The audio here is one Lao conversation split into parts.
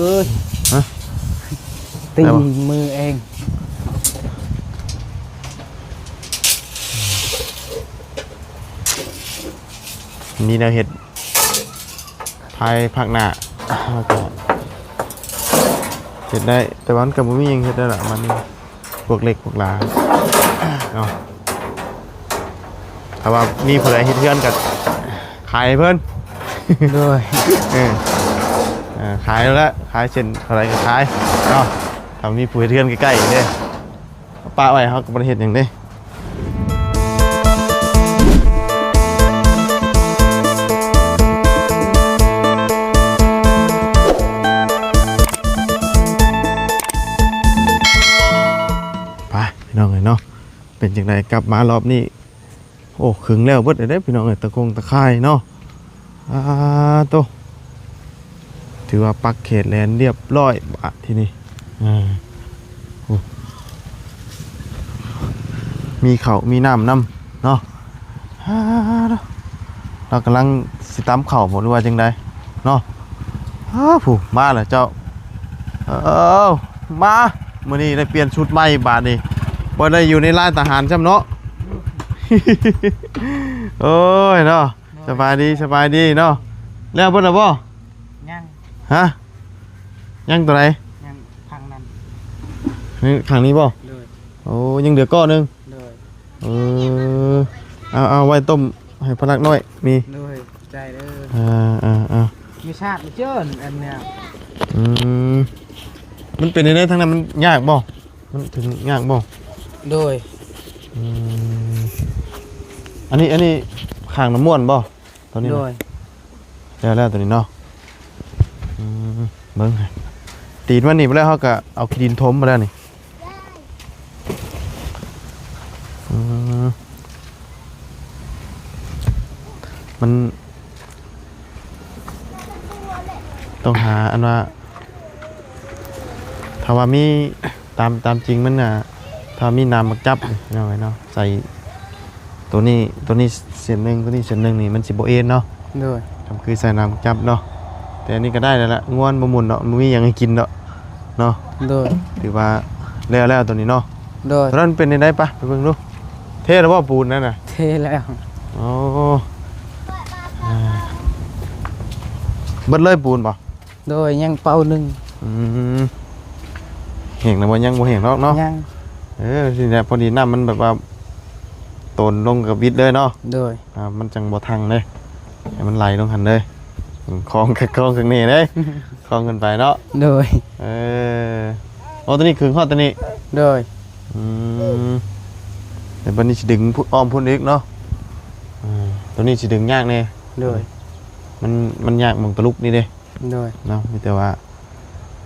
ເອີຍ ຮະ? ຕີນມືເອງ. ມີແນວເຮັດພາຍພາກໜ້າ ເຮົາກໍເຮັດໄດ້ ແຕ່ວ່າມັນກໍບໍ່ມີຫຍັງເຮັດໄດ້ລະ ມັນພວກເຫຼັກພວກຫຼາເນາະ. ຖ້າວ່າມີຜູ້ໃດເຮັດເຮືອນກໍຂາຍໃຫ້ເພິ່ນ. ໂດຍ ເອີ ເອີ ຂາຍແລ້ວ ຂາຍເຊັ່ນເທົ່າໃດກໍຂາຍເນາະ. ຖ້າມີຜູ້ເຮັດເຮືອນໃກ້ໆເດ້ ປະໄວ້ເຮົາກໍບໍ່ໄດ້ເຮັດຫຍັງເດ້. ໄປພີ່ນ້ອງເອີຍເນາະ ເປັນຈັ່ງໃດກັບມາລອບນີ້? ໂອ້ ເຄິ່ງແລ້ວເບິດເດ້ພີ່ນ້ອງເອີຍ ຕະຄົງຕະຂ່າຍເນາະ. ອາໂຕ ຖືວ່າປັກເຂດແລນລຽບຮ້ອຍບາດທີນີ້. ເອີ ໂອ້ ມີເຂົ້າມີນ້ຳນຳເນາະ. ອາໂຕ ລາວກຳລັງຊິຕຳເຂົ້າບໍ ຫຼືວ່າຈັ່ງໃດເນາະ? ອາ ຜູ້ມາແລ້ວເຈົ້າ. ເອີ ມາ ມື້ນີ້ໄດ້ປ່ຽນຊຸດໃໝ່ບາດນີ້ ບໍ່ໄດ້ຢູ່ໃນລາຍທະຫານຊ້ຳເນາະ. ໂອ້ຍເນາະ ສະບາຍດີ ສະບາຍດີເນາະ. ແລ້ວເບິດແລ້ວບໍ່? ຍັງ. ຮະ? ຍັງຕົວໃດ? ຍັງຂ້າງນັ້ນ. ນີ້ຂ້າງນີ້ບໍ່? ໂດຍ. ໂອ້ ຍັງເຫຼືອກ້ອນໜຶ່ງ. ໂດຍ. ເອີ ເອົາ ເອົາໄວ້ຕົ້ມໃຫ້ພະນັກນ້ອຍມີ. ໂດຍ ໃຈເດີ. ເອີ ເອີ ເອີ ມີຊາດເຈີອັນເນີ້ຍ. ອືມ ມັນເປັນແນວໃດທາງນັ້ນ ມັນຍາກບໍ່? ມັນເຖິງຍາກບໍ່? ໂດຍ. ອືມ ອັນນີ້ ອັນນີ້ຂ້າງນ້ຳມ່ວນບໍ່? ຕົວນີ້ນະ. ໂດຍ. ແລ້ວ ແລ້ວຕົວນີ້ເນາະ. ອືມ ເບິ່ງ ຕີນມັນນີ້ໄປແລ້ວ ເຮົາກະເອົາຂີ້ດິນຖົມໄປແລ້ວນີ້. ອືມ ມັນ ຕ້ອງຫາອັນວ່າ ຖ້າວ່າມີ ຕາມ ຕາມຈິງມັນນະ ຖ້າມີນ້ຳໝາກຈັບນີ້ ພີ່ນ້ອງເອີຍເນາະ ໃສ່ໂຕນີ້ ໂຕນີ້ເສັ້ນໜຶ່ງ ໂຕນີ້ເສັ້ນໜຶ່ງນີ້ ມັນຊິບໍ່ເອັນເນາະ. ໂດຍ. ກໍຄືໃສ່ນ້ຳໝາກຈັບເນາະ ແຕ່ອັນນີ້ກໍໄດ້ແລ້ວລະ ງົວມັນບໍ່ໝຸນດອກ ມັນບໍ່ມີຫຍັງໃຫ້ກິນດອກເນາະ. ໂດຍ. ຖືວ່າແລ້ວ ແລ້ວໂຕນີ້ເນາະ. ໂດຍ. ໂຕນັ້ນເປັນຈັ່ງໃດ ປະ ໄປເບິ່ງດູ ເທແລ້ວບໍ່ ປູນນັ້ນນະ? ເທແລ້ວ. ໂອ້ ເບິດເລີຍ ປູນບໍ່? ໂດຍ ຍັງເປົາໜຶ່ງ. ອືມ ແຫ້ງແລ້ວບໍ່? ຍັງບໍ່ແຫ້ງດອກເນາະ. ຍັງ. ເອີ ຊິແຫຼະ ພໍດີນ້ຳມັນແບບວ່າໂຕນລົງກໍວິດເລີຍເນາະ. ໂດຍ. ອ່າ ມັນຈັ່ງບໍ່ທັງເດ້ ໃຫ້ມັນໄຫຼລົງຫັ້ນເລີຍ. ອືມ ຄອງ ຄອງຂ້າງນີ້ເດ້ ຄອງຂຶ້ນໄປເນາະ. ໂດຍ. ເອີ ໂອ້ ໂຕນີ້ຂຶງຮອດໂຕນີ້. ໂດຍ. ອືມ ແຕ່ບັດນີ້ຊິດຶງພຸ້ນ ອ້ອມພຸ້ນອີກເນາະ. ອືມ ໂຕນີ້ຊິດຶງຍາກແດ່. ໂດຍ. ມັນ ມັນຍາກໝ່ອງຕະລຸກນີ້ເດ້. ໂດຍ. ເນາະ ມີແຕ່ວ່າ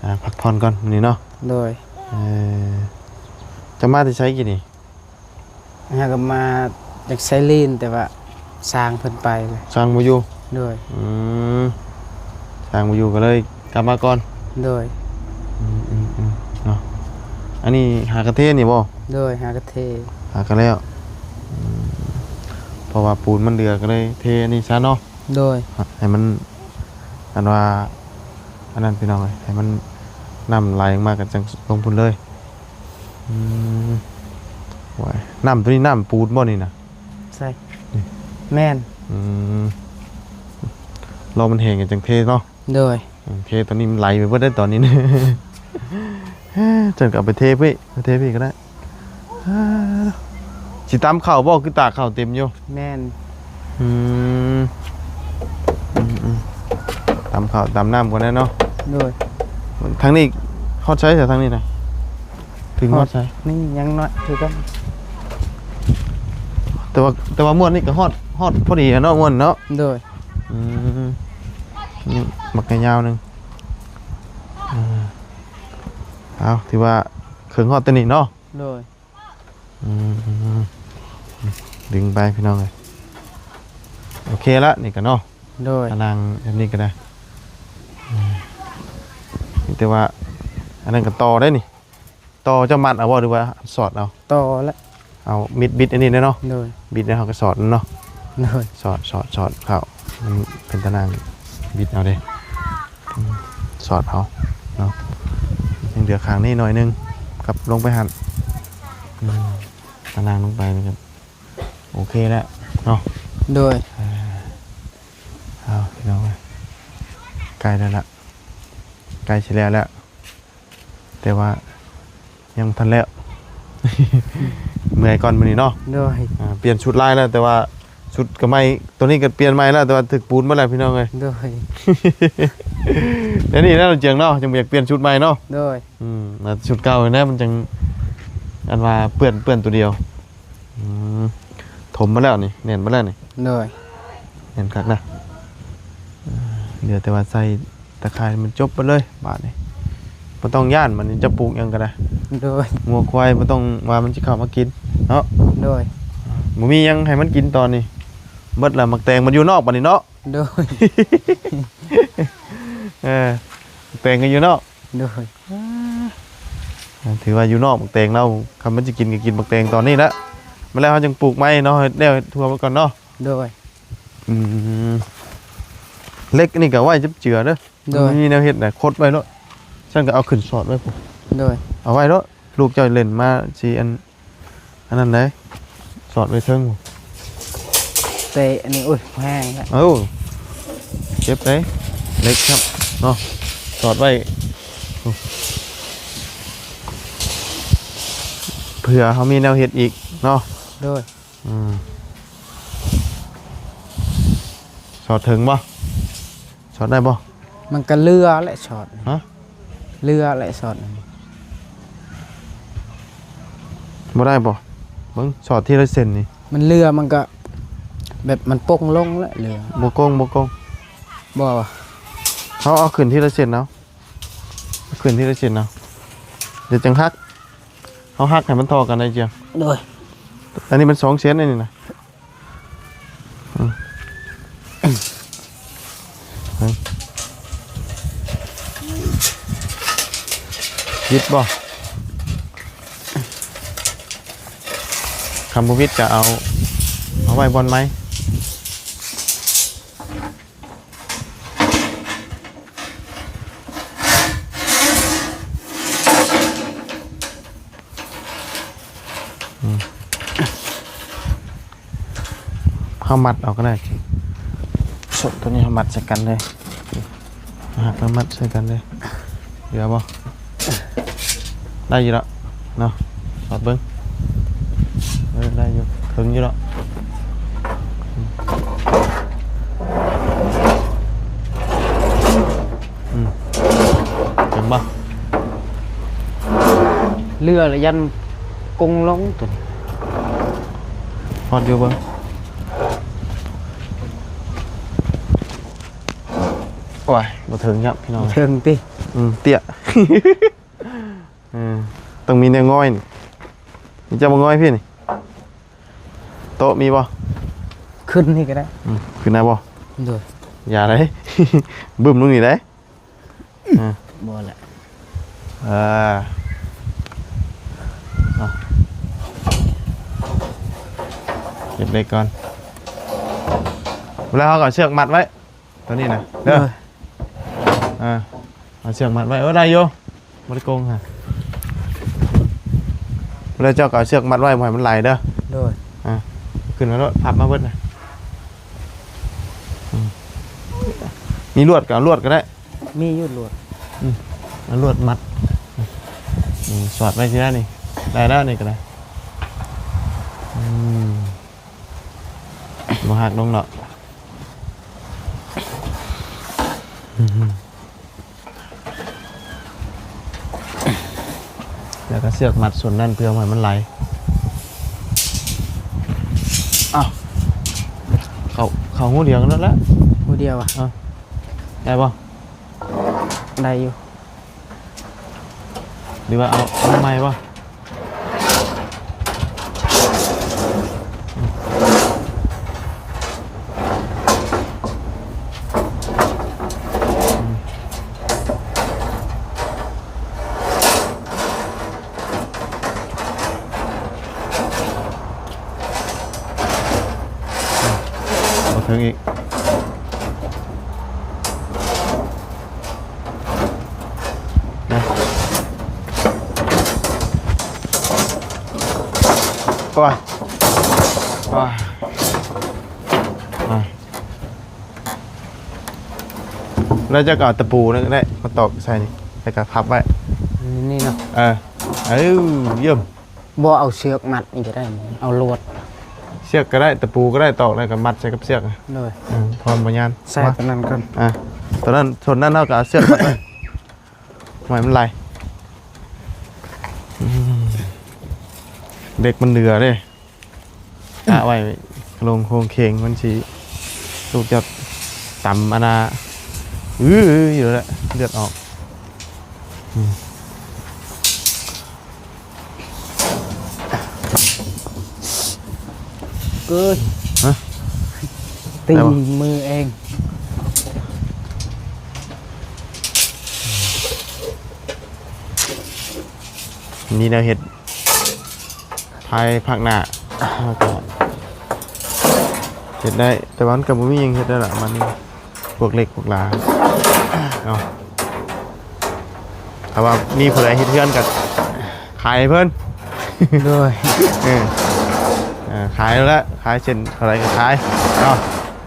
ອ່າ ພັກຜ່ອນກ່ອນມື້ນີ້ເນາະ. ໂດຍ. ເອີ ເຈົ້າມາແຕ່ໃສກີ້ນີ້? ເຮົາກໍມາຈາກໄຊລີນ ແຕ່ວ່າຊ່າງເພິ່ນໄປແລ້ວ ຊ່າງບໍ່ຢູ່. ໂດຍ. ອືມ ຊ່າງບໍ່ຢູ່ກໍເລີຍກັບມາກ່ອນ. ໂດຍ. ອືມໆໆ ເນາະ ອັນນີ້ຫາກະເທນີ້ບໍ່? ໂດຍ ຫາກະເທ ຫາກະແລ້ວ. ອືມ ເພາະວ່າປູນມັນເຫຼືອກໍເລີຍເທອັນນີ້ຊະເນາະ. ໂດຍ. ໃຫ້ມັນ ອັນວ່າ ອັນນັ້ນພີ່ນ້ອງເອີຍ ໃຫ້ມັນນ້ຳໄຫຼອອກມາກໍຈັ່ງລົງພຸ້ນເລີຍ. ອືມ ໂອ້ຍ ນ້ຳໂຕນີ້ນ້ຳປູນບໍ່ນີ້ນະ? ໃຊ່ ນີ້ ແມ່ນ. ອືມ ລໍມັນແຫ້ງກໍຈັ່ງເທເນາະ. ໂດຍ. ເທຕອນນີ້ມັນໄຫຼໄປເບິດໄດ້ຕອນນີ້ນະ. ເຈົ້າກໍເອົາໄປເທພີ້ ໄປເທພີ້ກໍໄດ້. ຊິຕຳເຂົ້າບໍ່? ຄືຕາກເຂົ້າເຕັມຢູ່. ແມ່ນ. ອືມ ອືມໆ ຕຳເຂົ້າຕຳນ້ຳກ່ອນແດ່ເນາະ. ໂດຍ. ທາງນີ້ຮອດໃສຊະ? ທາງນີ້ນະ ເຖິງຮອດໃສ? ນີ້ຍັງນ້ອຍຄືກັນ ແຕ່ວ່າ ແຕ່ວ່າມ້ວນນີ້ກໍຮອດ ຮອດພໍດີແລ້ວເນາະ ມ້ວນເນາະ. ໂດຍ. ອືມ ນີ້ບັກຍາວໜຶ່ງ. ເອົາ ຖືວ່າເຄິ່ງຮອດແຕ່ນີ້ເນາະ. ໂດຍ. ອືມ ດຶງໄປພີ່ນ້ອງເອີຍ. ໂອເຄລະນີ້ກໍເນາະ. ໂດຍ. ອາ ນັ່ງແບບນີ້ກໍໄດ້. ອືມ ມີແຕ່ວ່າ ອັນນັ້ນກໍຕໍ່ໄດ້ນີ້. ຕໍ່ເຈົ້າມັດເອົາບໍ່ ຫຼືວ່າສອດເອົາ? ຕໍ່ແຫຼະ. ເອົາ ບິດ ບິດອັນນີ້ເນາະ. ໂດຍ. ບິດແລ້ວເຮົາກໍສອດເນາະ. ໂດຍ. ສອດ ສອດ ສອດເຂົ້າ ມັນເປັນຕາໜ່າງ ບິດເອົາເດ້. ອືມ ສອດເອົາ. ເນາະ ຍັງເຫຼືອຂ້າງນີ້ໜ້ອຍໜຶ່ງ ກັບລົງໄປຫັ້ນ ອືມ ຕາລ່າງລົງໄປນີ້ກໍໂອເຄແລ້ວເນາະ ໂດຍ ເອົາ ພີ່ນ້ອງເອີຍ ໃກ້ແລ້ວລະ ໃກ້ຊິແລ້ວແລ້ວ ແຕ່ວ່າຍັງບໍ່ທັນແລ້ວ ເມື່ອຍກ່ອນມື້ນີ້ເນາະ ໂດຍ ອ່າ ປ່ຽນຊຸດລາຍແລ້ວ ແຕ່ວ່າຊຸດກໍໃໝ່ ຕົວນີ້ກໍປ່ຽນໃໝ່ແລ້ວ ແຕ່ວ່າຖືກປູນໝົດແລ້ວ ພີ່ນ້ອງເອີຍ ໂດຍ ແນວນີ້ແຫຼະ ເຈີງເນາະ ຈັ່ງບໍ່ຢາກປ່ຽນຊຸດໃໝ່ເນາະ ໂດຍ ອືມ ແລ້ວຊຸດເກົ່າແນວມັນຈັ່ງ ອັນວ່າເປື້ອນ ເປື້ອນຕົວດຽວ ອືມ ຖົມມາແລ້ວນີ້ ແໜ້ນມາແລ້ວນີ້ ໂດຍ ແໜ້ນຄັກນະ ເຫຼືອແຕ່ວ່າໃສ່ຕາຂ່າຍໃຫ້ມັນຈົບໄປເລີຍບາດນີ້ ບໍ່ຕ້ອງຢ້ານ ບາດນີ້ຈະປູກຫຍັງກໍໄດ້ ໂດຍ ງົວຄວາຍບໍ່ຕ້ອງວ່າມັນຊິເຂົ້າມາກິນເນາະ ໂດຍ ບໍ່ມີຫຍັງໃຫ້ມັນກິນຕອນນີ້ ເບິດແລ້ວ ໝາກແຕງມັນຢູ່ນອກບາດນີ້ເນາະ ໂດຍ ເອີ ໝາກແຕງກໍຢູ່ນອກ ໂດຍ ອ່າ ຖືວ່າຢູ່ນອກໝາກແຕງເນາະ ຄັນມັນຊິກິນກໍກິນໝາກແຕງຕອນນີ້ແຫຼະ ມາແລ້ວເຮົາຈຶ່ງປູກໃໝ່ເນາະ ເຮັດແລ້ວເຮັດທົ່ວໄປກ່ອນເນາະ ໂດຍ ອືມ ເຫຼັກນີ້ກໍໄວ້ຈັບເຈືອເດີ ໂດຍ ມັນມີແນວເຮັດນະ ຄົດໄວ້ໂລດ ຊັ້ນກໍເອົາຂຶ້ນສອດໄວ້ພຸ້ນ ໂດຍ ເອົາໄວ້ໂລດ ລູກເຈົ້າຫຼິ້ນມາຊິອັນ ອັນນັ້ນເດ້ ສອດໄວ້ເທິງ ແຕ່ອັນນີ້ ໂອ້ຍ ແຮງແລ້ວ ເອົ້າ ເຈັບເດ້ ເຫຼັກຄັບເນາະ ສອດໄວ້ ເພື່ອເຮົາມີແນວເຮັດອີກເນາະ ໂດຍ ອືມ ສອດເຖິງບໍ່? ສອດໄດ້ບໍ່? ມັນກໍເຫຼືອແຫຼະສອດ ຮະ? ເຫຼືອແຫຼະສອດ ບໍ່ໄດ້ບໍ່? ເບິ່ງ ສອດທີລະເສັ້ນນີ້ ມັນເຫຼືອ ມັນກໍແບບມັນປົ່ງລົງແຫຼະ ເຫຼືອ ບໍ່ກົງ ບໍ່ກົງ ບໍ່ ເຮົາເອົາຂຶ້ນທີລະເສັ້ນເອົາ ເອົາຂຶ້ນທີລະເສັ້ນເອົາ ດຽວຈັ່ງຫັກ ເຮົາຫັກໃຫ້ມັນທໍ່ກັນໄດ້ເຈີຍງ ໂດຍ ອັນນີ້ມັນສອງເຊັນ ອັນນີ້ນະ ອືມ ຫະ ຜິດບໍ່? ຄັນບໍ່ຜິດກໍເອົາ ເອົາໄວ້ບ່ອນໃໝ່. ອືມ ເຮົາມັດເອົາກໍໄດ້ ໂຊກຕົວນີ້ເຮົາມັດໃສ່ກັນເລີຍ ຫັກແລ້ວມັດໃສ່ກັນເລີຍ ເຫຼືອບໍ່? ໄດ້ຢູ່ແລ້ວເນາະ ສອດເບິ່ງ ເອີ ໄດ້ຢູ່ ເຖິງຢູ່ແລ້ວ ອືມ ອືມ ເຖິງບໍ່? ເຫຼືອລະຢ້ານກົງລົງຕົວນີ້ ຮອດຢູ່ເບິ່ງ ໂອ້ຍ ບໍ່ເຖິງຊ້ຳພີ່ນ້ອງ ບໍ່ເຖິງຕິ ອືມ ເຕ້ຍ ເອີ ຕ້ອງມີແນວງອຍນີ້ ມີເຈົ້າມາງອຍພີ່ນີ້ ໂຕະມີບໍ່? ຂຶ້ນນີ້ກໍໄດ້ ອືມ ຂຶ້ນໄດ້ບໍ່? ໂດຍ ຢ່າເດ້ ບຶ້ມລົງນີ້ເດ້ ອືມ ບໍ່ແຫຼະ ເອີ ເອົາ ເກັບເຫຼັກກ່ອນ ແລ້ວເຮົາກໍເອົາເຊືອກມັດໄວ້ ຕົວນີ້ນະເດີ ໂດຍ ອ່າ ເອົາເຊືອກມັດໄວ້ ເອີ ໄດ້ຢູ່ ບໍ່ໄດ້ໂກງຫະ ແລ້ວເຈົ້າກໍເອົາເຊືອກມັດໄວ້ ບໍ່ໃຫ້ມັນໄຫຼເດີ ໂດຍ ອ່າ ຂຶ້ນມາໂລດ ພັບມາເບິດນະ ອືມ ມີລວດກໍເອົາລວດກໍໄດ້ ມີຢູ່ລວດ ອືມ ເອົາລວດມັດ ອືມ ສອດໄວ້ທີ່ນັ້ນນີ້ ໄດ້ແລ້ວນີ້ກໍໄດ້ ອືມ ບໍ່ຫັກລົງເນາະ ແລ້ວກໍເຊືອກມັດສ່ວນນັ້ນເພື່ອບໍ່ໃຫ້ມັນໄຫຼ ອ້າວ ເຂົ້າ ເຂົ້າຮູດຽວກັນນັ້ນແຫຼະ ຮູດຽວຫວາ ເອີ ໄດ້ບໍ່? ໄດ້ຢູ່ ຫຼືວ່າເອົາ ເອົາໃໝ່ບໍ່? ບໍ່ເຖິງອີກ. ໂອ້ຍ ໂອ້ຍ ອ່ະ ແລ້ວເຈົ້າກໍເອົາຕະປູນັ້ນກໍໄດ້ ມາຕອກໃສ່ນີ້ ແລ້ວກໍພັບໄວ້ ນີ້ເນາະ ເອີ ເອີ ຢ້ຽມ. ບໍ່ເອົາເຊືອກມັດນີ້ກໍໄດ້ ເອົາລວດ ເຊືອກກໍໄດ້ ຕະປູກໍໄດ້ ຕອກແລ້ວກໍມັດໃສ່ກັບເຊືອກ ໂດຍ ເອີ ພໍມັນບໍ່ຍານ ໃສ່ ມາ ຕົວນັ້ນກ່ອນ ອ່າ ຕົວນັ້ນ ສ່ວນນັ້ນເຮົາກໍເອົາເຊືອກມັດໄວ້ ບໍ່ໃຫ້ມັນໄຫຼ ອືມ ເຫຼັກມັນເຫຼືອເດ້ ປະໄວ້ໂຄງໆ ມັນຊິ ລູກຈະຕຳອັນນ່າ ອື ຢູ່ແລ້ວ ເລືອດອອກ ອືມ. ເກີຍ ຮະ? ຕີມືເອງ ມີແນວເຮັດ ພາຍພາກໜ້າ ເຮົາກໍເຮັດໄດ້ ແຕ່ວ່າມັນກໍບໍ່ມີຫຍັງເຮັດແລ້ວລະ ມັນ ພວກເຫຼັກພວກຫຼາເນາະ ຖ້າວ່າມີຜູ້ໃດເຮັດເຮືອນກໍຂາຍໃຫ້ເພິ່ນ ໂດຍ ເອີ ເອີ ຂາຍແລ້ວລະ ຂາຍເຊັ່ນເທົ່າໃດກໍຂາຍເນາະ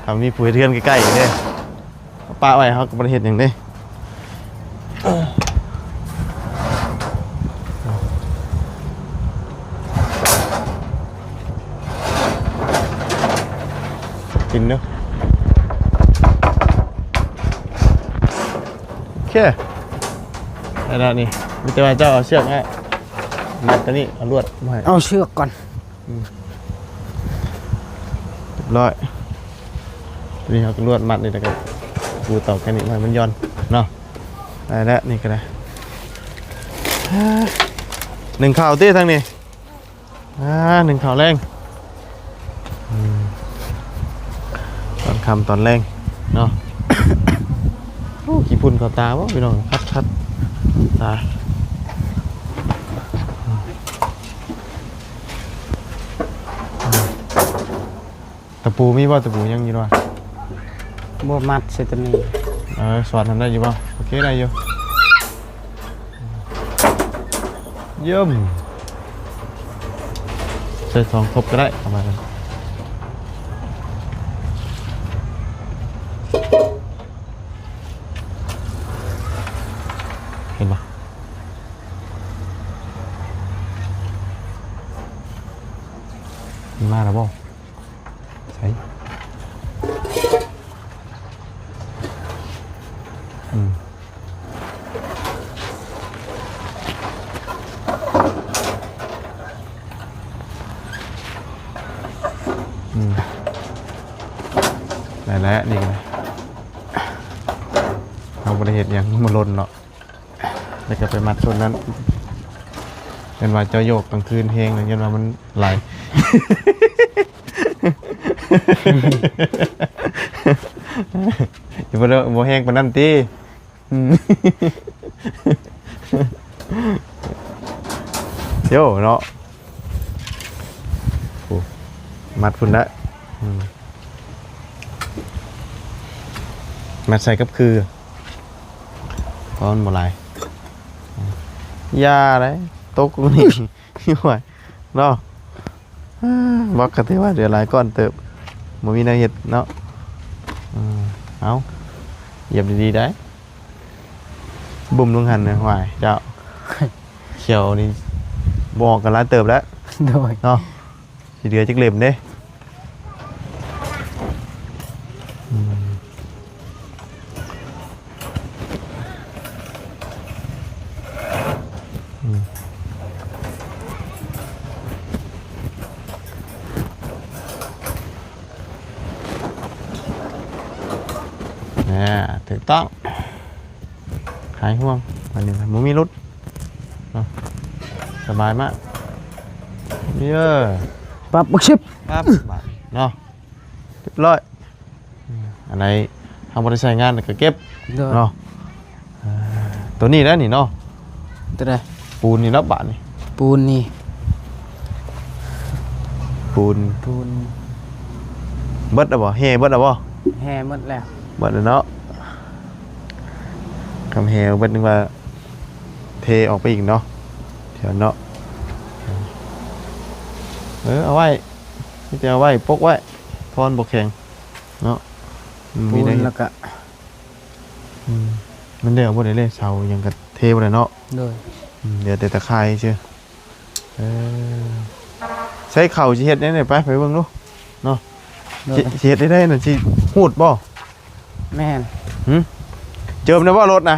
ຖ້າມີຜູ້ເຮັດເຮືອນໃກ້ໆເດ້ ປະໄວ້ເຮົາກໍບໍ່ໄດ້ເຮັດຫຍັງເດ້. ກິນເດີ້ ໂອເຄ ໄດ້ແລ້ວນີ້ ມີແຕ່ວ່າເຈົ້າເອົາເຊືອກມາມັດຕົວນີ້ ເອົາລວດມາໃຫ້ ເອົາເຊືອກກ່ອນ ອືມ ຮຽບຮ້ອຍ ຕົວນີ້ເຮົາກໍລວດມັດນີ້ ແລ້ວກໍປູຕອກແຄ່ນີ້ ໃຫ້ມັນຢ່ອນເນາະ ໄດ້ແລ້ວ ນີ້ກໍໄດ້ ໜຶ້ງເຂົ້າຕິທາງນີ້ ອ່າ ໜຶ້ງເຂົ້າແລງ ອືມ ຕອນຄ່ຳຕອນແລງເນາະ ໂອ້ ຂີ້ຝຸ່ນເຂົ້າຕາບໍ່ພີ່ນ້ອງ ຄັດໆ ຕາ ຕະປູມີບໍ່? ຕະປູຍັງຢູ່ບໍ່? ບໍ່ ມັດໃສ່ຕົວນີ້ ເອີ ສອດຫັ້ນໄດ້ຢູ່ບໍ່? ໂອເຄ ໄດ້ຢູ່ ຢ້ຽມ ໃສ່ສອງທົບກໍໄດ້ ເອົາມາ ເຫັນບໍ່? ມັນມາແລ້ວບໍ່? ໃສ ອືມ ອືມ ໄດ້ແລ້ວ ນີ້ກໍໄດ້ ເຮົາບໍ່ໄດ້ເຮັດຫຍັງ ມັນຫຼົ່ນເນາະ. ແລ້ວກໍໄປມັດສ່ວນນັ້ນ ຢ້ານວ່າເຈົ້າໂຍກກາງຄືນແຮງ ຢ້ານວ່າມັນໄຫຼ ບໍ່ ບໍ່ແຮງປານນັ້ນຕິ ອືມ ໂຢເນາະ ໂອ້ ມັດພຸ້ນລະ ອືມ ມັດໃສ່ກັບຄື ເພາະມັນບໍ່ຫຼາຍ ຢ່າເດ້ ຕົກນີ້ ໂອ້ຍ ເນາະ ບລັອກກໍຖືວ່າເຫຼືອຫຼາຍກ້ອນເຕີບ ບໍ່ມີແນວເຮັດເນາະ ເອີ ເອົາ ຢຽບດີໆ ໄດ້ ບຸ້ມລົງຫັ້ນນະ ຫວາຍ ເຈົ້າ ຂຽວນີ້ບໍ່ອອກກັນຫຼາຍເຕີບແລ້ວ ໂດຍ ເນາະ ຊິເຫຼືອຈັກເຫຼັ້ມເດ້ ອືມ ອືມ ອ່າ ຖືກຕ້ອງ ຫາຍຫ່ວງ ອັນນີ້ນະ ບໍ່ມີຫຼຸດເນາະ ສະບາຍມາກ ເຢ້ ປັບບັກຊິບ ປັບ ບາດເນາະ ຮຽບຮ້ອຍ ອືມ ອັນໃດເຮົາບໍ່ໄດ້ໃຊ້ງານກໍເກັບ ໂດຍ ເນາະ ເອີ ຕົວນີ້ແຫຼະນີ້ເນາະ ຕົວໃດ? ປູນນີ້ເນາະ ບາດນີ້ ປູນນີ້ ປູນ ປູນ ເບິດແລ້ວບໍ່? ແຮ່ເບິດແລ້ວບໍ່? ແຮ່ໝົດແລ້ວ ເບິດແລ້ວເນາະ ຄຳແຮ່ເບິດ ນຶກວ່າເທອອກໄປອີກເນາະ ແຖວເນາະ ເອີ ເອີ ເອົາໄວ້ ມີແຕ່ເອົາໄວ້ປົກໄວ້ ພອນບໍ່ແຂງເນາະ. ອືມ ມີແຕ່ ແລ້ວກະ ອືມ ມັນແລ້ວບໍ່ໄດ້ເລີຍ ເສົາຫຍັງກະເທບໍ່ໄດ້ເນາະ. ໂດຍ ອືມ ເຫຼືອແຕ່ຕາຂ່າຍຊື່. ເອີ ໃຊ້ເຂົ້າຊິເຮັດແນວໃດ ໄປ ໄປເບິ່ງດູເນາະ. ໂດຍ ຊິ ຊິເຮັດໄດ້ໄດ໋ນະ ຊິຮູດບໍ່? ແມ່ນ. ຫື ເຈີມແລ້ວບໍ່ລົດນະ?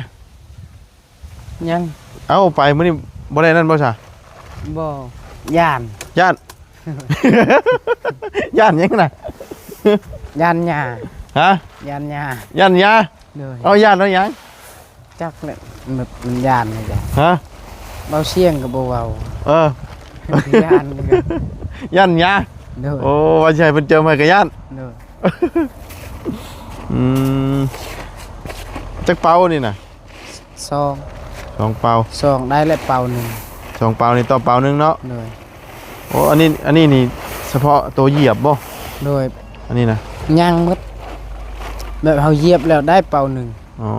ຍັງ. ເອົ້າ ໄປມື້ນີ້ບໍ່ໄດ້ນັ້ນບໍ່ຊະ? ບໍ່ ຢ້ານ. ຢ້ານ ຢ້ານຫຍັງນະ? ຢ້ານຫຍ້າ. ຮະ? ຢ້ານຫຍ້າ. ຢ້ານຫຍ້າ? ໂດຍ. ເອົາ ຢ້ານເອົາຫຍັງ? ຈັກແຫຼະ ມັນ ມັນຢ້ານນີ້ແຫຼະ. ຮະ? ເວົ້າສຽງກໍບໍ່ເວົ້າ. ເອີ ຢ້ານ ຢ້ານຫຍ້າ. ໂດຍ. ໂອ້ ວ່າຊິໃຫ້ເພິ່ນເຈີມໃຫ້ກໍຢ້ານ. ໂດຍ. ອືມ ຈັກເປົານີ້ນະ? ສອງ ສອງເປົາ. ສອງໄດ້ແລ້ວເປົາໜຶ່ງ. ສອງເປົານີ້ຕໍ່ເປົາໜຶ່ງເນາະ. ໂດຍ. ໂອ້ ອັນນີ້ ອັນນີ້ນີ້ສະເພາະໂຕຢຽບບໍ່? ໂດຍ. ອັນນີ້ນະ ຍັງໝົດ ແບບເຮົາຢຽບແລ້ວໄດ້ເປົາໜຶ່ງ. ອໍ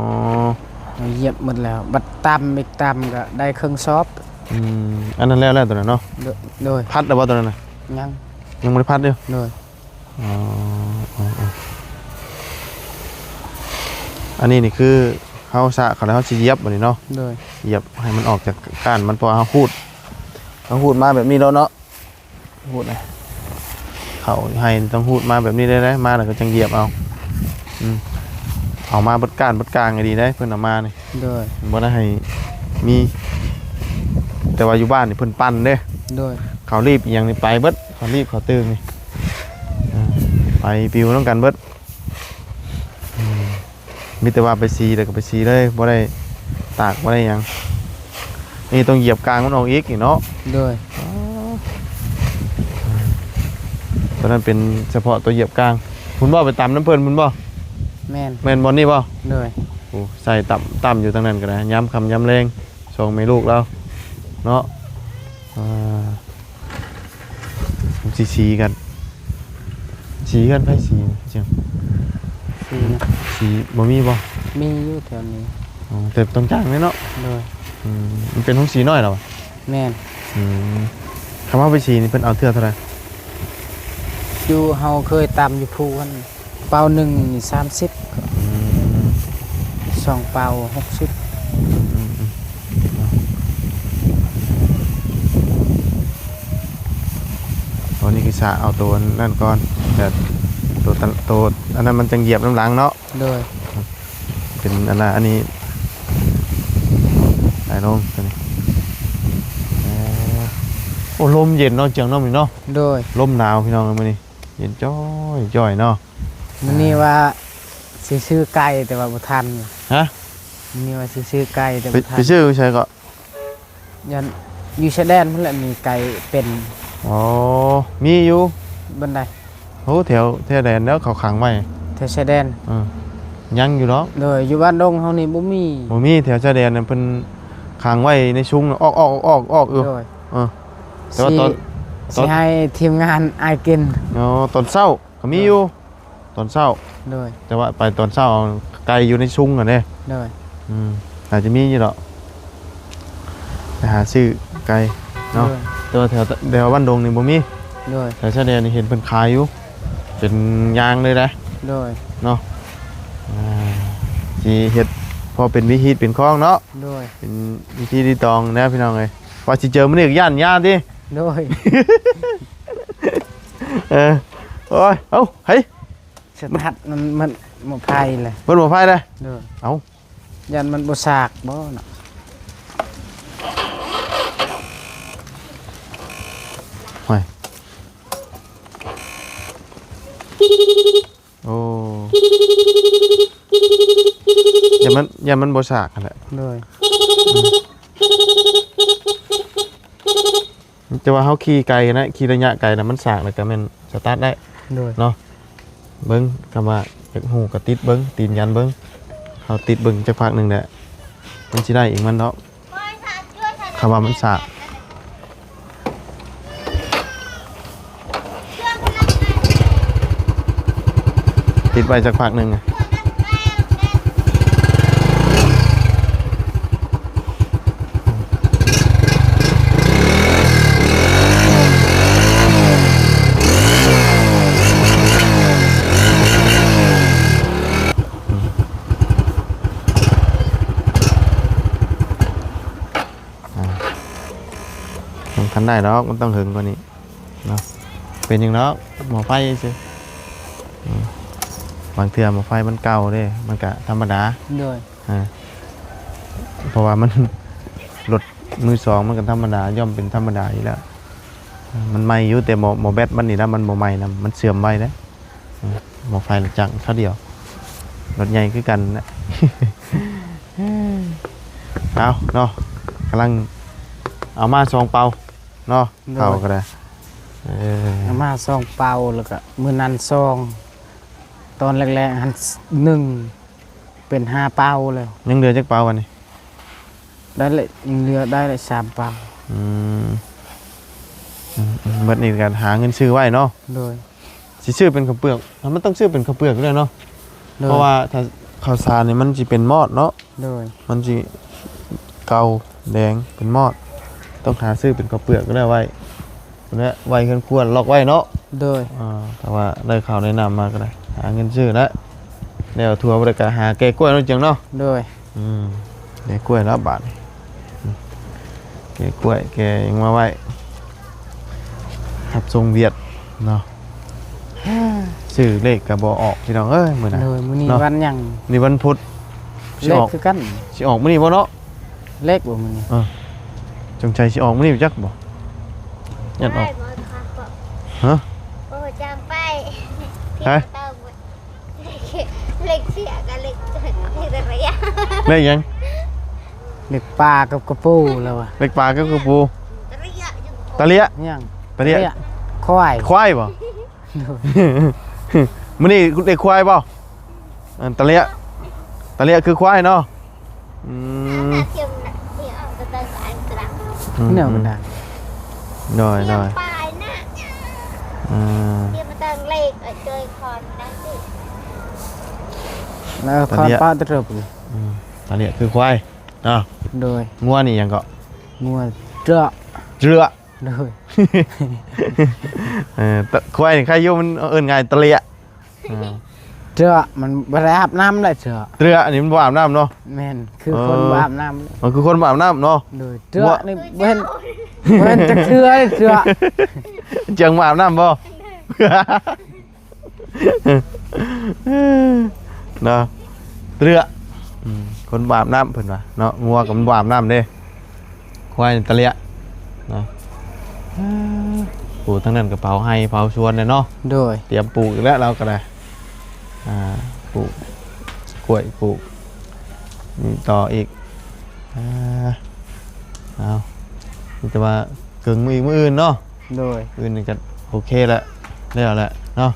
ເຮົາຢຽບໝົດແລ້ວ ບັດຕຳອີກ ຕຳກໍໄດ້ເຄິ່ງຊອບ. ອືມ ອັນນັ້ນແລ້ວ ແລ້ວຕົວນັ້ນເນາະ. ໂດຍ ໂດຍ. ພັດແລ້ວບໍ່ຕົວນັ້ນນະ? ຍັງ ຍັງບໍ່ໄດ້ພັດຢູ່. ໂດຍ. ອໍ ອໍ ອໍ ອັນນີ້ນີ້ຄືເຮົາສະເຂົ້າແລ້ວ ເຮົາຊິຢຽບບັດນີ້ເນາະ. ໂດຍ. ຢຽບໃຫ້ມັນອອກຈາກກ້ານມັນ ເພາະວ່າເຮົາຂູດ ເຮົາຂູດມາແບບນີ້ແລ້ວເນາະ. ຂູດນະ ເຂົ້າໄຮ່ຕ້ອງຂູດມາແບບນີ້ເລີຍ ມາແລ້ວກໍຈັ່ງຢຽບເອົາ. ອືມ ເອົາມາເບິດກ້ານເບິດກາງໃຫ້ດີເດ້ ເພິ່ນເອົາມານີ້. ໂດຍ. ບໍ່ໄດ້ໃຫ້ມີ ແຕ່ວ່າຢູ່ບ້ານນີ້ເພິ່ນປັ່ນເດ້. ໂດຍ. ເຂົ້າລີບອີ່ຫຍັງນີ້ໄປເບິດ ເຂົ້າລີບເຂົ້າຕື່ມນີ້ ເອີ ໄປປິວນຳກັນເບິດ. ອືມ ມີແຕ່ວ່າໄປສີແລ້ວກໍໄປສີເລີຍ ບໍ່ໄດ້ຕາກ ບໍ່ໄດ້ຫຍັງ. ນີ້ຕ້ອງຢຽບກາງມັນອອກອີກນີ້ເນາະ. ໂດຍ. ອໍ ຕົວນັ້ນເປັນສະເພາະຕົວຢຽບກາງ. ພຸ້ນບໍ່ ໄປຕຳນຳເພິ່ນພຸ້ນບໍ່? ແມ່ນ. ແມ່ນບ່ອນນີ້ບໍ່? ໂດຍ. ໂອ້ ໃສ່ຕຳ ຕຳຢູ່ທາງນັ້ນກໍໄດ້ ຍາມຄ່ຳຍາມແລງ ສອງແມ່ລູກລາວເນາະ. ອ່າ ມັນຊິສີກັນ ສີເຮືອນໃຜສີ? ສີນະ ສີບໍ່ມີບໍ່? ມີຢູ່ແຖວນີ້. ອໍ ແຕ່ຕ້ອງຈ້າງແດ່ເນາະ. ໂດຍ. ອືມ ມັນເປັນໂຮງສີນ້ອຍເນາະ. ແມ່ນ. ອືມ ຄັນເຮົາໄປສີນີ້ເພິ່ນເອົາເທື່ອເທົ່າໃດ? ຢູ່ ເຮົາເຄີຍຕຳຢູ່ພູຫັ້ນ ເປົາໜຶ່ງນີ້ສາມສິບ. ອືມ ສອງເປົາຫົກສິບ. ອືມ ອືມ ອືມ ເນາະ. ຕອນນີ້ຄືສະເອົາໂຕນັ້ນກ່ອນ ແຕ່ໂຕ ໂຕອັນນັ້ນມັນຈັ່ງຢຽບນຳຫຼັງເນາະ. ໂດຍ. ເປັນອັນນ່າ ອັນນີ້ໄປລົງຕົວນີ້. ເອີ ໂອ້ ລົມເຢັນເນາະ ຈຽງເນາະ ມື້ນີ້ເນາະ. ໂດຍ. ລົມໜາວພີ່ນ້ອງເອີຍ ມື້ນີ້ເຢັນຈ້ອຍໆເນາະ. ມື້ນີ້ວ່າຊິຊື້ໄກ່ແຕ່ວ່າບໍ່ທັນ. ຮະ? ມື້ນີ້ວ່າຊິຊື້ໄກ່ແຕ່ບໍ່ທັນ. ໄປ ໄປຊື້ຢູ່ໃສເກາະ? ຢ້ານຢູ່ຊາຍແດນພຸ້ນແຫຼະ ມີໄກ່ເປັນ. ອໍ ມີຢູ່. ບ່ອນໃດ? ໂອ້ ແຖວ ແຖວແດນແລ້ວເຂົາຂັງໄວ້ ແຖວຊາຍແດນ. ເອີ ຍັງຢູ່ດອກ. ໂດຍ. ຢູ່ບ້ານດົງເຮົານີ້ບໍ່ມີ. ບໍ່ມີ. ແຖວຊາຍແດນນັ້ນເພິ່ນຂັງໄວ້ໃນຊຸງ ອອກໆໆໆ ເອີ. ໂດຍ. ເອີ ແຕ່ວ່າຕອນ ຊິ ຕອນ ຊິໃຫ້ທີມງານອ້າຍກິນ. ອໍ ຕອນເຊົ້າກໍມີຢູ່. ໂດຍ. ຕອນເຊົ້າ. ໂດຍ. ແຕ່ວ່າໄປຕອນເຊົ້າ ໄກ່ຢູ່ໃນຊຸງຫັ້ນເດ້. ໂດຍ. ອືມ ອາດຈະມີຢູ່ດອກ ໄປຫາຊື້ໄກ່ເນາະ. ໂດຍ. ແຕ່ວ່າແຖວ ແຖວບ້ານດົງນີ້ບໍ່ມີ. ໂດຍ. ແຖວຊາຍແດນນີ້ເຫັນເພິ່ນຂາຍຢູ່ ເປັນຍາງເລີຍເດ້. ໂດຍ. ເນາະ. ອ່າ ຊິເຮັດພໍເປັນວິຮີດເປັນຄອງເນາະ. ໂດຍ. ເປັນວິທີທີ່ຕອງນະພີ່ນ້ອງເອີຍ. ວ່າຊິເຈີມື້ນີ້ກໍຢ້ານຍາຕິ. ໂດຍ. ເອີ ໂອ້ຍ ເອົ້າ ເຮີ້ຍ ສະຕາດມັນ ມັນໝົດໄຟເລີຍ. ເບິດໝົດໄຟເລີຍ. ໂດຍ. ເອົ້າ ຢ້ານມັນບໍ່ສາກບໍ່ເນາະ. ໂອ້ຍ ໂອ້ ຢ້ານມັນ ຢ້ານມັນບໍ່ສາກຫັ້ນແຫຼະ. ໂດຍ. ອືມ ແຕ່ວ່າເຮົາຂີ່ໄກນະ ຂີ່ໄລຍະໄກນະ ມັນສາກແລ້ວກໍແມ່ນສະຕາດໄດ້. ໂດຍ. ເນາະ ເບິ່ງ ຄຳວ່າຢາກຮູ້ກໍຕິດເບິ່ງ ຕີນຢັນເບິ່ງ ເຮົາຕິດເບິ່ງຈັກພັກໜຶ່ງແຫຼະ ມັນຊິໄດ້ເອງມັນດອກ ຄຳວ່າມັນສາກ. ຕິດໄວ້ຈັກພັກໜຶ່ງ. ໄດ້ດອກ ມັນຕ້ອງເຫິງກວ່ານີ້ເນາະ. ເປັນຫຍັງດອກ ໝໍ້ໄຟຊື່ ອືມ ບາງເທື່ອໝໍ້ໄຟມັນເກົ່າເດ້ ມັນກະທຳມະດາ. ໂດຍ ອ່າ ເພາະວ່າມັນ ລົດມືສອງມັນກໍທຳມະດາ ຍ່ອມເປັນທຳມະດາຢູ່ແລ້ວ. ມັນໃໝ່ຢູ່ ແຕ່ໝໍ້ ໝໍ້ແບັດມັນນີ້ນະ ມັນບໍ່ໃໝ່ນຳ ມັນເສື່ອມໄວເດ້. ໝໍ້ໄຟລົດຈັກເທົ່າດຽວ ລົດໃຫຍ່ຄືກັນນະ. ເອົາເນາະ ກຳລັງເອົາມາສອງເປົາເນາະ. ໂດຍ ເຂົາກໍໄດ້ ເອີ ເອົາມາສອງເປົາ ແລ້ວກໍມື້ນັ້ນສອງ ຕອນແລກໆຫັ້ນໜຶ່ງ ເປັນຫ້າເປົາແລ້ວ. ຍັງເຫຼືອຈັກເປົາບັດນີ້? ໄດ້ລະ ຍັງເຫຼືອໄດ້ລະສາມເປົາ. ອືມ ອືມໆ ບັດນີ້ກໍຫາເງິນຊື້ໄວ້ເນາະ. ໂດຍ ຊິຊື້ເປັນເຂົ້າເປືອກ ມັນຕ້ອງຊື້ເປັນເຂົ້າເປືອກຢູ່ແລ້ວເນາະ. ໂດຍ ເພາະວ່າຖ້າເຂົ້າສານນີ້ມັນຊິເປັນມອດເນາະ. ໂດຍ ມັນຊິເກົາແດງເປັນມອດ ຕ້ອງຫາຊື້ເປັນເຂົ້າເປືອກກໍໄດ້ໄວ້ ແລະ ໄວ້ເຮືອນຄົວລັອກໄວ້ເນາະ. ໂດຍ ອ່າ ຖ້າວ່າໄດ້ເຂົ້າໄດ້ນ້ຳມາກໍໄດ້ ຫາເງິນຊື້ແລ້ວ ແລ້ວທົ່ວບໍ່ໄດ້ກໍຫາແກະກ້ວຍເນາະ ຈັ່ງເນາະ. ໂດຍ ອືມ ແກະກ້ວຍແລ້ວບາດນີ້ ອືມ ແກະກ້ວຍ ແກະຫຍັງມາໄວ້ ຮັບສົ່ງວຽດເນາະ. ຊື້ເລກກໍບໍ່ອອກ ພີ່ນ້ອງເອີຍ ມື້ນະ. ໂດຍ ມື້ນີ້ ເນາະ ວັນຫຍັງ? ນີ້ວັນພຸດ ຊິອອກ ເລກຄືກັນ ຊິອອກມື້ນີ້ບໍ່ເນາະ? ເລກບໍ່ມື້ນີ້? ເອີ ສົງໄສຊິອອກມື້ນີ້ຈັກບໍ່? ຍັດອອກ ຮະ? ໂອ້ ຈ້າງໄປ ຮະ? ເລກເສຍກັບເລກ ເລກຕະລຽະ ເລກຫຍັງ? ເລກປາກັບກະປູແລ້ວວ່າ ເລກປາກັບກະປູ ຕະລຽະ ຕະລຽະ ຫຍັງ? ຕະລຽະ ຕະລຽະ ຄວາຍ ຄວາຍບໍ່? ໂດຍ ມື້ນີ້ເລກຄວາຍບໍ່? ອັນຕະເລຍ ຕະເລຍຄືຄວາຍເນາະ. ອືມ ແນວມັນໄດ້ ໂດຍ ໂດຍ ອືມ ເອີ ຄອນປາຕະເລິບ ອືມ ຕະເລຍຄືຄວາຍເນາະ. ໂດຍ ງົວນີ້ຫຍັງເກາະ? ງົວເຈາະ ເຈາະ ໂດຍ ເອີ ຄວາຍນີ້ໃຄຢູ່ ມັນເອີ້ນງ່າຍ ຕະເລຍ ເອີ ເຈາະ ມັນບໍ່ໄດ້ອາບນ້ຳແຫຼະ ເຈາະ ເຈາະ ອັນນີ້ມັນບໍ່ອາບນ້ຳເນາະ. ແມ່ນ ຄືຄົນ ເອີ ບໍ່ອາບນ້ຳ ມັນຄືຄົນບໍ່ອາບນ້ຳເນາະ. ໂດຍ ເຈາະ ວ່າ ນີ້ບໍ່ເຫັນ ບໍ່ເຫັນຈັກເທື່ອ ເຈາະ ຈັ່ງບໍ່ອາບນ້ຳບໍ່? ເນາະ ເຕຣະ ອືມ ຄົນບໍ່ອາບນ້ຳເພິ່ນວ່າເນາະ. ງົວກໍມັນບໍ່ອາບນ້ຳເດ້ ຄວາຍຕະເລະເນາະ. ໂອ້ ທາງນັ້ນກໍເຜົາໄຮ່ເຜົາສວນແລ້ວເນາະ. ໂດຍ ຕຽມປູກອີກແລ້ວ ລາວກໍໄດ້ ອ່າ ປູກກ້ວຍ ປູກນີ້ຕໍ່ອີກ. ອ່າ ເອົາ ມີແຕ່ວ່າເຄິ່ງມື້ອີກ ມື້ອື່ນເນາະ. ໂດຍ ມື້ອື່ນນີ້ກໍໂອເຄແລ້ວ ແລ້ວແຫຼະເນາະ.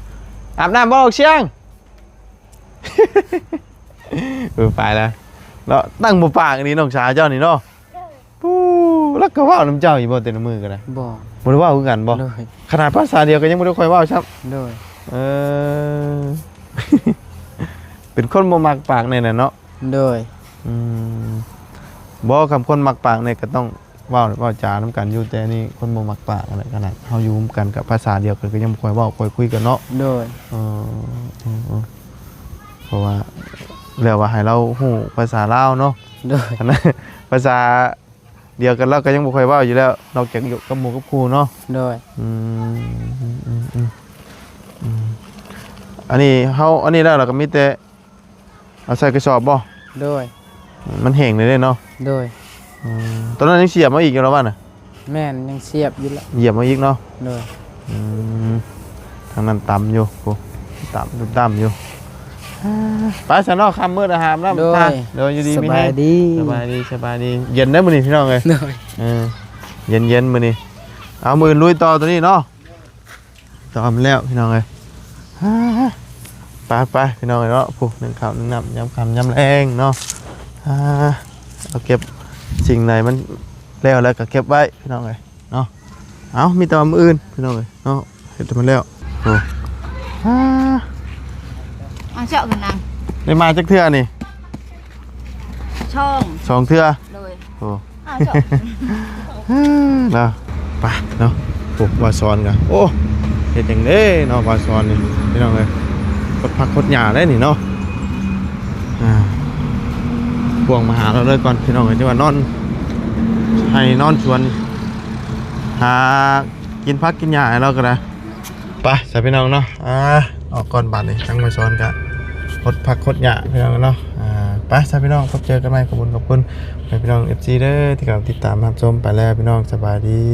ອາບນ້ຳບໍ່ ບັກຊຽງ? ເອີ ໄປແລ້ວເນາະ. ຕັ້ງບໍ່ປາກນີ້ ນ້ອງສາວເຈົ້ານີ້ເນາະ. ໂດຍ ປູ້ ລາວກໍເວົ້ານຳເຈົ້າຢູ່ບໍ່ ແຕ່ລະມື້ກໍໄດ້? ບໍ່ ບໍ່ໄດ້ເວົ້າຄືກັນບໍ່? ໂດຍ ຂະໜາດພາສາດຽວກໍຍັງບໍ່ໄດ້ຄ່ອຍເວົ້າຊ້ຳ. ໂດຍ ເອີ ເປັນຄົນບໍ່ມັກປາກແນ່ນະເນາະ. ໂດຍ ອືມ ບໍ່ ຄຳຄົນມັກປາກນີ້ກໍຕ້ອງເວົ້າ ເວົ້າຈານຳກັນຢູ່ ແຕ່ນີ້ຄົນບໍ່ມັກປາກຫັ້ນແຫຼະ. ຂະໜາດເຮົາຢູ່ນຳກັນກັບພາສາດຽວກັນກໍຍັງບໍ່ຄ່ອຍເວົ້າຄ່ອຍຄຸຍກັນເນາະ. ໂດຍ ເອີ ເອີ ເອີ ເພາະວ່າແລ້ວວ່າໃຫ້ລາວຮູ້ພາສາລາວເນາະ. ໂດຍ ພາສາດຽວກັນລາວກໍຍັງບໍ່ຄ່ອຍເວົ້າຢູ່ແລ້ວ ນອກຈາກຢູ່ກັບໝູ່ກັບຄູ່ເນາະ. ໂດຍ ອືມ ອືມ ອືມ ອືມ ອັນນີ້ເຮົາ ອັນນີ້ແລ້ວລະກໍມີແຕ່ ເອົາໃສ່ກະສອບບໍ່? ໂດຍ ມັນແຫ້ງແລ້ວເດ້ເນາະ. ໂດຍ ອືມ ຕອນນັ້ນຍັງສຽບມາອີກຢູ່ລະວ່ານະ? ແມ່ນ ຍັງສຽບຢູ່ລະ ຢຽບມາອີກເນາະ. ໂດຍ ອືມ ທາງນັ້ນຕຳຢູ່ ໂອ້ ຕຳ ຕຳຢູ່. ໄປຊະເນາະ ຄ່ຳມືດອາຫານນ້ຳ. ໂດຍ ໂດຍ ຢູ່ດີມີແຮງ ສະບາຍດີ ສະບາຍດີ ສະບາຍດີ. ເຢັນເດ້ມື້ນີ້ພີ່ນ້ອງເອີຍ. ໂດຍ ເອີ ເຢັນໆ ມື້ນີ້. ເອົາ ມື້ອື່ນລຸຍຕໍ່ໂຕນີ້ເນາະ. ຕອມແລ້ວພີ່ນ້ອງເອີຍ. ໄປໆ ພີ່ນ້ອງເອີຍເນາະ. ຜູ້ໜຶ້ງເຂົ້າໜຶ້ງນ້ຳຍາມຄ່ຳຍາມແລງເນາະ. ເອົາເກັບສິ່ງໃດມັນແລ້ວແລ້ວກໍເກັບໄວ້ພີ່ນ້ອງເອີຍເນາະ. ເອົາ ມີແຕ່ວ່າມື້ອື່ນພີ່ນ້ອງເອີຍເນາະ ເຮັດໃຫ້ມັນແລ້ວ. ໂອ້ ເອົາເຈາະກັນນາງ ໄດ້ມາຈັກເທື່ອນີ້? ສອງ ສອງເທື່ອ. ໂດຍ ໂອ້ ເນາະ ໄປເນາະ. ໂອ້ ບ່າວສອນກະ ໂອ້ ເຮັດຫຍັງເດ້ເນາະ ບ່າວສອນນີ້ພີ່ນ້ອງເອີຍ. ຄົດຜັກຄົດຫຍ້າໄດ໋ນີ້ເນາະ. ອ່າ ພວກມາຫາລາວເລີຍກ່ອນພີ່ນ້ອງເອີຍ ຈັ່ງວ່ານອນໄຮ່ນອນສວນ. ຫາກິນຜັກກິນຫຍ້າໃຫ້ລາວກໍໄດ້. ໄປຊະພີ່ນ້ອງເນາະ ອ່າ ອອກກ່ອນບາດນີ້ ທາງແມ່ສອນກະຫົດຜັກຫົດຫຍ້າພີ່ນ້ອງເນາະ. ອ່າ ໄປຊະພີ່ນ້ອງ ພົບເຈີກັນໃໝ່. ຂອບຄຸນ ຂອບຄຸນໃຫ້ພີ່ນ້ອງ ເອັຟຊີ ເດີ ທີ່ເຂົ້າມາຕິດຕາມຮັບຊົມ. ໄປແລ້ວພີ່ນ້ອງ ສະບາຍດີ.